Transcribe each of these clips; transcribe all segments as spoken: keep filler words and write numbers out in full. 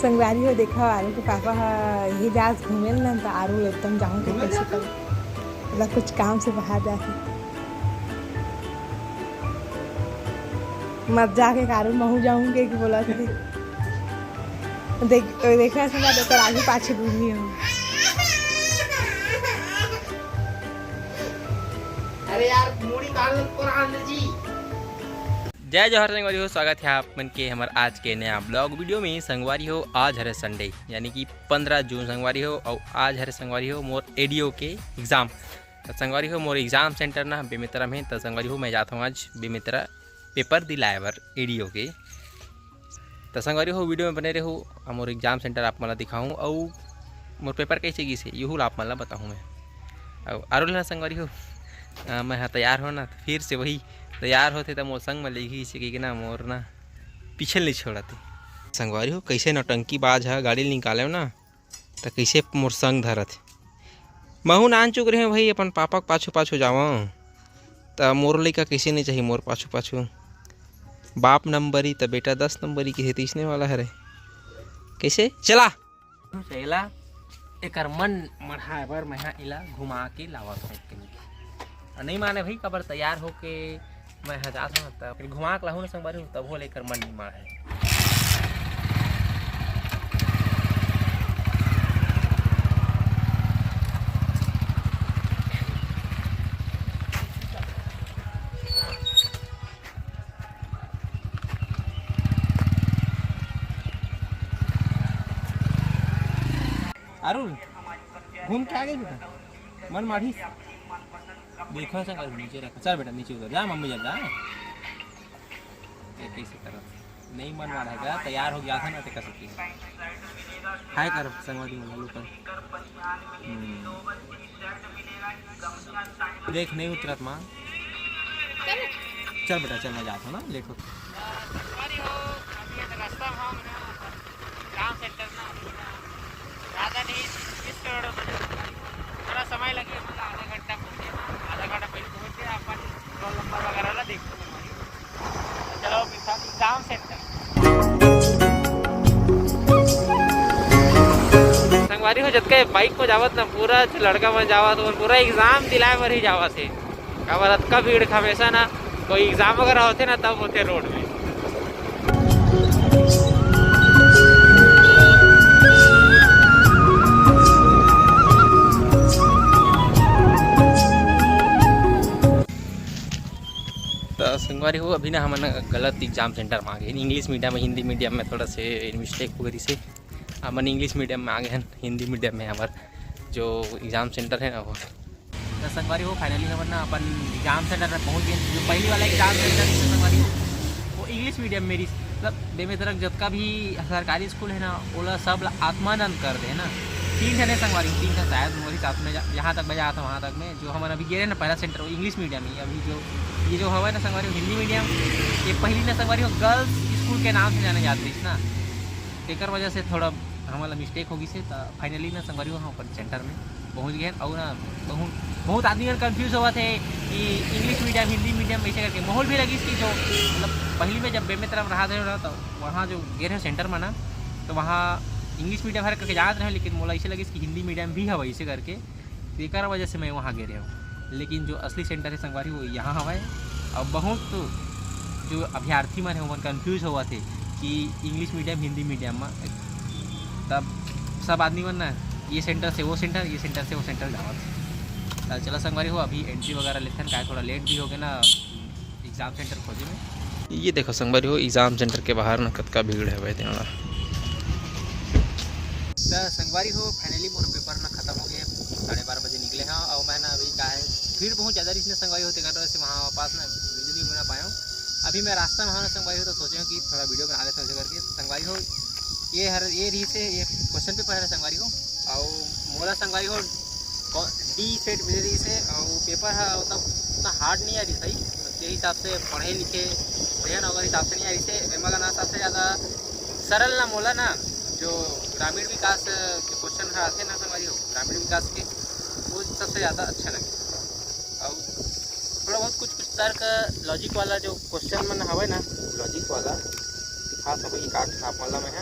संगवारी हो, देखा, आरू के पापा ह यही जास घूमे ल ना, त आरू एकदम जाऊं के कैसे कर, मतलब कुछ काम से बाहर जाके मत जाके कारू महू जाऊंगे कि बोला थे। देख, देखा से ना, तो आगे पाछे घूमी हो। अरे यार, मूड़ी काट लो, कुरान जी। जय जोहार संगवारी हो, स्वागत है आप मन के हमर आज के नया ब्लॉग वीडियो में। संगवारी हो, आज हरे संडे, यानी कि पंद्रह जून संगवारी हो, और आज हरे संगवारी हो मोर एडीओ के एग्जाम। तो संगवारी हो, मोर एग्जाम सेंटर ना बेमेतरा में, तो संगवारी हो, मैं जात हूँ आज बेमेतरा पेपर दिलाए बर एडीओ के। तो संगवारी हो, वीडियो में बने रहो, और मोर एग्जाम सेंटर आप मन ला दिखाऊँ, और मोर पेपर कैसे गिस हे, यहू ला आप मन ला बताहूँ मैं। और आरो लेना संगवारी हो, अ, मैं हा तैयार हो ना, तो फिर से वही तैयार होथे, तो मोर संग में लेगी से कि ना मोर ना पीछे नहीं छोड़ाते। संगवारी हो, कैसे नौटंकी बाज हा गाड़ी निकाले ना, त कैसे मोर संग धरत हे। महू नान चुक रहे भाई, अपन पापा के पाछू पाछू जावं, त मोर लइका कैसे नहीं चाहिए मोर पाछू पाछू। बाप नंबरी त बेटा दस नंबरी के हे, तइसने वाला हरे। कैसे चला? चला, एकर मन मढ़ाए बर मैं हा एला घुमा के लावत हूँ कहीं। अउ नहीं माने भाई, काबर तैयार होके मैं हा जात हूँ, तब फिर घुमा के लाहूँ ना संगवारी हो, तब हो लेकर मन नहीं माढ़े। अरुण, घूम के आ गई बेटा, मन माढ़ी। देखो संग नीचे रख, चल बेटा नीचे उतर जा, मम्मी जब जा। ये कैसे तरह नहीं मन माढ़ा है, तैयार हो गया था ना, ते कर सकती है। हाय कर संगवारी मन, हेलो कर। हम्म। देख, नहीं उतरत माँ। चल बेटा, चल, मैं जाता हूँ ना, लेट होता। संगवारी हो, अभी ये रास्ता में हम ना, एग्जाम सेंटर ना, ज़्यादा नहीं, बीस करोड़ हो जाएगा। थोड़ा समय लगे, मतलब आधा घंटा पहुँचे, आधा घंटा पहले पहुँचे, अपन रोल नंबर वगैरह ला देखते हैं। चलो, एग्जाम सेंटर। संगवारी हो, जतका बाइक में जावत ना, पूरा लड़का मन जावत, और पूरा एग्जाम दिलाए बर ही जावत हे। काबर अतका भीड़ हमेशा ना, कोई एग्जाम वगैरह होथे ना, तब होथे रोड में। त संगवारी हो, अभी ना हमन गलत एग्जाम सेंटर में आ गए, इंग्लिश मीडियम में, हिंदी मीडियम में थोड़ा से मिस्टेक हो गई से, हमन इंग्लिश मीडियम में आ गए हैं, हिंदी मीडियम में हमार जो एग्जाम सेंटर है ना वो। तो संगवारी हो, फाइनली हमन ना अपन एग्जाम सेंटर में पहुंच गए। जो पहली वाला एग्जाम सेंटर है संगवारी हो, वो इंग्लिश मीडियम में रहिस, मतलब बेमेतरा जतका भी सरकारी स्कूल है ना, ओला सब ला आत्मानंद कर दे ना। तीन ठन है संगवारी हो, तीन ठन शायद मोर हिसाब में, जहाँ तक मैं जात हूँ वहाँ तक में जो हमन अभी गे रहे ना पहला सेंटर, वो इंग्लिश मीडियम ही। अभी जो ये जो हवा है ना संगवारी हो, हिंदी मीडियम, ये पहली ना संगवारी हो गर्ल्स स्कूल के नाम से जाने जात रहिस ना, तेकर वजह से थोड़ा हमन ला मिस्टेक हो गई से। त फाइनली ना संगवारी हो, हम अपन सेंटर में पहुंच गए हैं। और ना बहुत, बहुत आदमी मन कंफ्यूज होवत है कि इंग्लिश मीडियम, हिंदी मीडियम, ऐसे करके माहौल भी लगिस कि जो मतलब पहली में जब बेमेतरा में रहा थे ना, तो वहाँ जो गे रहे सेंटर में ना, तो वहाँ इंग्लिश मीडियम हर करके जानत रहे, लेकिन मोला ऐसे लगिस कि हिंदी मीडियम भी हवा ऐसे करके, तेकर वजह से मैं वहाँ गे रहे हूँ। लेकिन जो असली सेंटर है संगवारी, वो यहाँ हवा है। और बहुत जो अभ्यर्थी मन है, वो मन कंफ्यूज होवत है कि इंग्लिश मीडियम, हिंदी मीडियम में, तब सब आदमी मन ना ये सेंटर से वो सेंटर, ये सेंटर से वो सेंटर जावत है। त चला संगवारी हो, अभी एंट्री वगैरह लेथन, काय थोड़ा लेट भी हो गया ना एग्जाम सेंटर खोजे में। ये देखो संगवारी हो, एग्जाम सेंटर के बाहर ना कतका भीड़ है भाई, तेना। त संगवारी हो, फाइनली मोर पेपर ना खत्म हो गया, साढ़े बारह बजे निकले हैं। और मैं ना अभी का है, भीड़ बहुत ज़्यादा रही संगवारी हो, तेकर वजह से वहाँ पास ना वीडियो नहीं बना पाया हूँ। अभी मैं रास्ता में हूँ ना संगवारी हो, तो सोचे हूँ कि थोड़ा वीडियो बना लेते हैं करके। तो संगवारी हो, ये हर, ये रही से, ये क्वेश्चन पेपर है संगवारी हो, और मोला संगवारी हो डी सेट मिले रही से, और पेपर है मतलब उतना हार्ड नहीं आ रही सही, के हिसाब से पढ़े लिखे, ध्यान अगर हिसाब से नहीं आ रही से, एमा का ना सबसे ज़्यादा सरल ना मोला ना, जो ग्रामीण विकास के क्वेश्चन है आते ना संगवारी हो, ग्रामीण विकास के, वो सबसे ज़्यादा अच्छा लगे। और थोड़ा बहुत कुछ कुछ तर्क, लॉजिक वाला जो क्वेश्चन मन हवे ना, लॉजिक वाला दिखा सकही का आप मन ला मैं ह।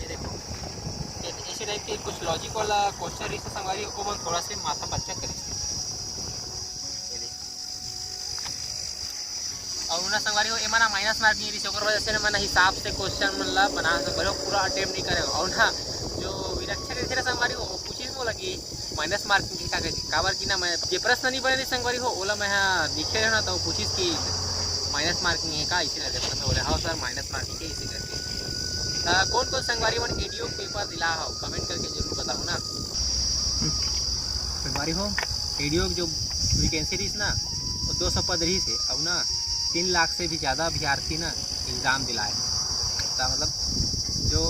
ये देखो, ये ऐसे टाइप के कुछ लॉजिक वाला क्वेश्चन रहिस हे संगवारी, ओमन थोड़ा से माथा पच्चा करिस हे। ये देखो। अउ ना संगवारी हो, एमा ना माइनस मार्किंग रहिस हे, ओकर वजह से ना मैं ना हिसाब से क्वेश्चन मन ला बना संगवारी हो, पूरा अटेम्प्ट नहीं करे हो। अउ ना जो विरक्षक रहिथे ना संगवारी हो, वो पूछिस मोला कि माइनस मार्किंग के का कहिथे, काबर कि ना मैं ये प्रश्न नहीं बने रहिस संगवारी हो, ओला मैं हा लिखे रहे ना, तो पूछिस कि माइनस मार्किंग है का, इसे करके तो मैं बोले, "हाँ सर, माइनस मार्किंग है, इसे करके।" त कौन कौन संगवारी मन एडीओ पेपर दिला हो, कमेंट करके जरूर बताओ ना। संगवारी हो, एडीओ जो वैकेंसी रहिस ना, वो दो सौ पद रहिस हे, अउ ना तीन लाख से भी ज़्यादा अभ्यर्थी ना एग्जाम दिलाए। त मतलब जो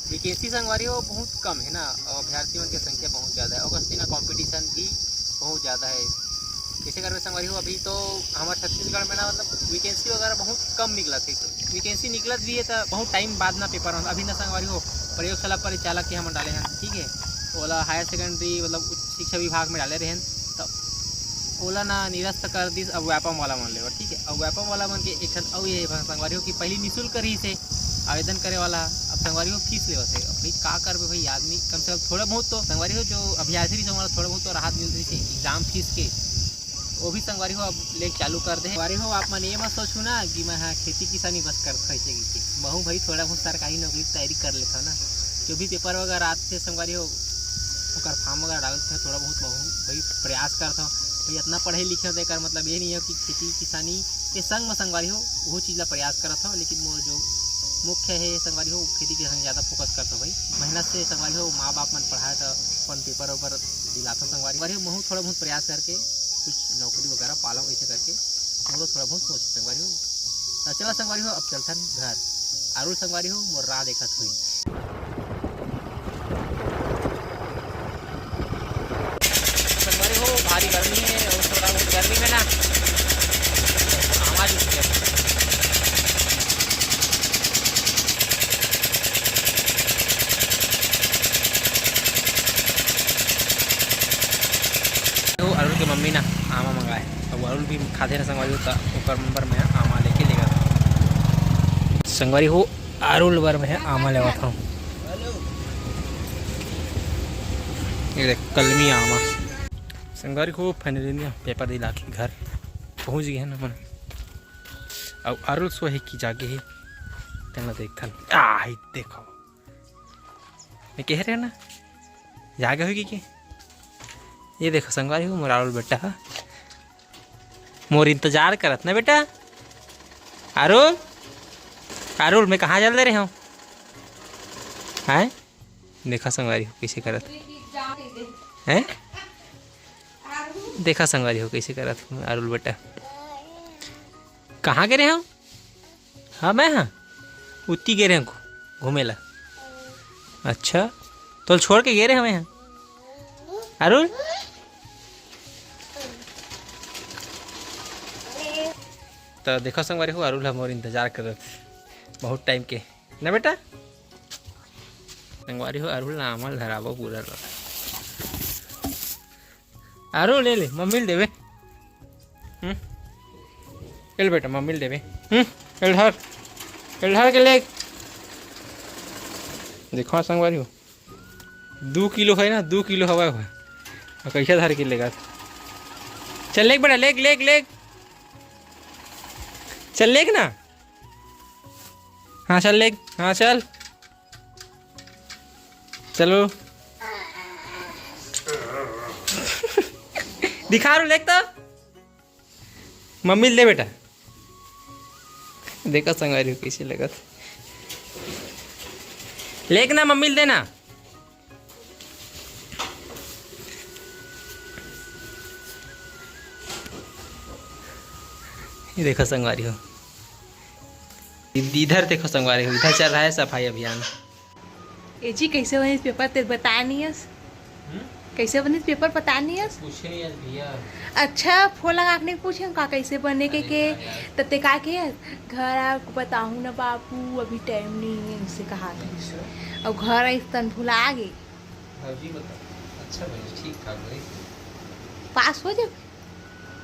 वैकेंसी संगवारी हो बहुत कम है ना, और अभ्यर्थी मन के संख्या बहुत ज़्यादा है, ओकर सेती ना कॉम्पिटिशन भी बहुत ज़्यादा है। कैसे करबे संगवारी हो, अभी तो हमारे छत्तीसगढ़ में ना मतलब वैकेंसी वगैरह बहुत कम निकलत है। वैकेंसी निकलत भी है तो बहुत टाइम बाद ना पेपर होता। अभी ना संगवारी हो, प्रयोगशाला परिचालक के हम डाले हैं, ठीक है, ओला हायर सेकेंडरी मतलब उच्च शिक्षा विभाग में डाले रहेन, तो ओला ना निरस्त कर दिस अब व्यापम वाला मन ले बर, ठीक है। अब व्यापम वाला मन के एक ठन अउ ये हे संगवारी हो कि पहली निःशुल्क रहिस हे आवेदन करे वाला, अब संगवारी हो फीस लेवत हे। अब भाई का करबे भाई, आदमी कम से कम थोड़ा बहुत तो संगवारी हो जो अभ्यर्थी रहिस ओमन ला थोड़ा बहुत तो राहत मिल रहिस हे एग्जाम फीस के, वो भी संगवारी हो अब ले चालू कर दे। संगवारी हो आप मन ये मत सोचू ना कि मैं हा खेती किसानी बस करत हूँ ऐसे कि महू भाई थोड़ा बहुत सरकारी नौकरी की तैयारी कर लेता हूँ ना, जो भी पेपर वगैरह आते संगवारी हो ओकर फॉर्म वगैरह डालत हूँ, थोड़ा बहुत महू भाई प्रयास करत हूँ। भाई इतना पढ़े लिखे हो तो एकर मतलब ये नहीं हो कि खेती किसानी के संग में संगवारी हो वो चीज़ ला प्रयास करत हूँ, लेकिन मोर जो मुख्य है संगवारी हो खेती किसानी ज़्यादा फोकस करत हूँ भाई। मेहनत से संगवारी हो माँ बाप मन पढ़ाए तो अपन पेपर वेपर दिलाथों संगवारी हो, महू थोड़ा बहुत प्रयास करके कुछ नौकरी वगैरह पालो ऐसे करके मोरो थोड़ा बहुत सोच संगवारी हो। तो चला संगवारी हो, अब चलथन घर। अरुल संगवारी हो, मोर राह देखत हुई। संगवारी हो, भारी गर्मी है और थोड़ा बहुत गर्मी में ना आवाज उठ गया। वो अरुल के मम्मी ना आमा मंगाए, अब अरुल भी खाते ना संगवारी हो, त ओकर बर मैं आमा लेके लेगा। संगवारी हो, अरुल बर मैं आमा लेवत हूँ। ये देख, कलमी आमा। संगवारी हो, फाइनली ना पेपर दिला के घर पहुँच गए ना मन। अब अरुल सोहे की जागे है, तेना देखथन। आ, ही देखो। मैं कह रहे ना, जागे होगी के? ये देखो संगवारी हो, मोर अरुल बेटा हा। मोर इंतजार करत ना बेटा। अरुल, अरुल, मैं कहाँ चल दे रहे हूँ? हैं? देखा संगवारी हो कैसे करत। हैं? देखा संगवारी हो कैसे करत अरुल बेटा। कहाँ गे रहे हो? हाँ, मैं हाँ, उत्ती गे रहे हूँ घूमे ला। अच्छा, तो छोड़ के गे रहे हमें यहाँ, अरुण? तो देखो संगवारी हो, अरुल हमर इंतजार करत बहुत टाइम के ना बेटा। संगवारी हो, अरुल ना आमल धराबो पूरा ला। अरुल, ले ले, मम्मी ल देबे। हम्म? चल बेटा, मम्मी ल देबे। हम्म? चल धर। चल धर के ले। देखो संगवारी हो, दू किलो है ना, दू किलो हवा है। और कैसे धर के लेगा? चल लेग बेटा, लेग, लेग, लेग। चल लेग ना। हाँ, चल लेग। हाँ, चल। चलो। दिखा रो, लेग तो। मम्मी ल दे बेटा। देखा संगवारी हो कैसे लगत। लेग ना, मम्मी ल देना। ये देखो संगवारी हो, इधर देखो संगवारी हो, इधर चल रहा है सफाई अभियान। ए जी, कैसे बनिस पेपर, ते बताए नहीं हस? हम्म? कैसे बनिस पेपर, बताए नहीं हस? पूछे नहीं यार भैया। अच्छा, फोन लगा के नहीं पूछे का कैसे बने के, अरे के? यार, यार। तब ते का के, "घर आके बताहूँ ना बाबू, अभी टाइम नहीं है," इसे कहा था। अच्छा। और घर आई तन भुला गे। भौजी बता, अच्छा भाई, ठीक ठाक भाई। पास हो जा।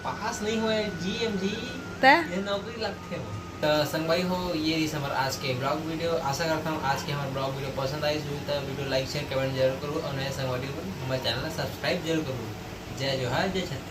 पास नहीं हुए जीएमजी। त ये नौकरी लगथे वो। तो संगवारी हो, ये रही हमार आज के ब्लॉग वीडियो। आशा करता हूँ आज के हमार ब्लॉग वीडियो पसंद आई हुई तो वीडियो लाइक शेयर कमेंट जरूर करूँ और नए संगवारी हो हमारे चैनल ला सब्सक्राइब जरूर करूँ। जय जोहार, जय छत्तीसगढ़।